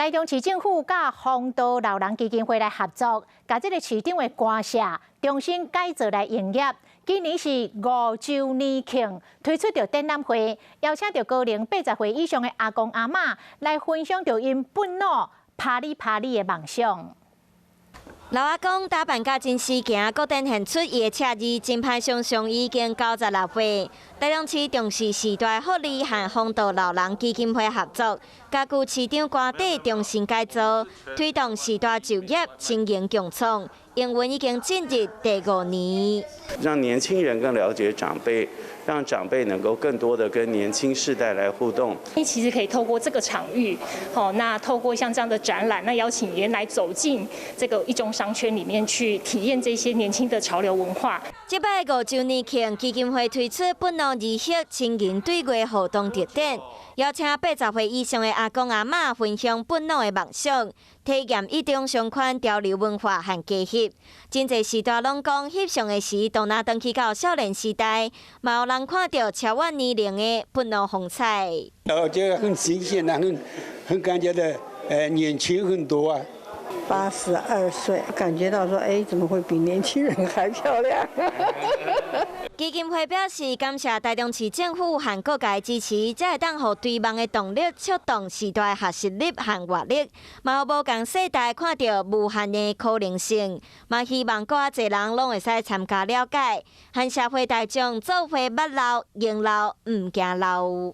台中市政府佮弘道老人基金會來合作，共這個市長的官舍重新改造來營業。今年是五週年慶，推出著展覽會，邀請著高齡80歲以上的阿公阿嬤來分享著𪜶笨老趴哩趴哩的夢想。老阿公打扮甲真時行，閣展現出伊的車字，真歹想像已經96歲。台中市重視世代福利和弘道老人基金會合作，共舊市長官邸重新改造，推動世代就業、青銀共創，營運已經進入第五年。讓年輕人更了解長輩，讓長輩能夠更多的跟年輕世代來互動。其實可以透過這個場域，好，那透過像這樣的展覽，那邀請人來走進這個一中商圈裡面去體驗這些年輕的潮流文化。這擺五週年慶，基金會推出不老二學青銀對話活動特展，邀請80歲以上的阿公阿嬤分享不老的夢想，體驗一中相關潮流文化和家翕。真濟時代攏講翕相的時，都若轉去到少年時代，嘛有人看著超越年齡的不老風采。哦，這個很新鮮啊，很感覺的，年輕很多啊。82歲，感覺到說，哎，怎麼會比年輕人還漂亮？基金會表示感謝台中市政府和各界支持，才會當予追夢的動力，觸動時代學習力和活力，嘛予無仝世代看著無限的可能性，嘛希望閣較濟人攏會使參加了解，和社會大眾做伙捌老、認老，毋驚老。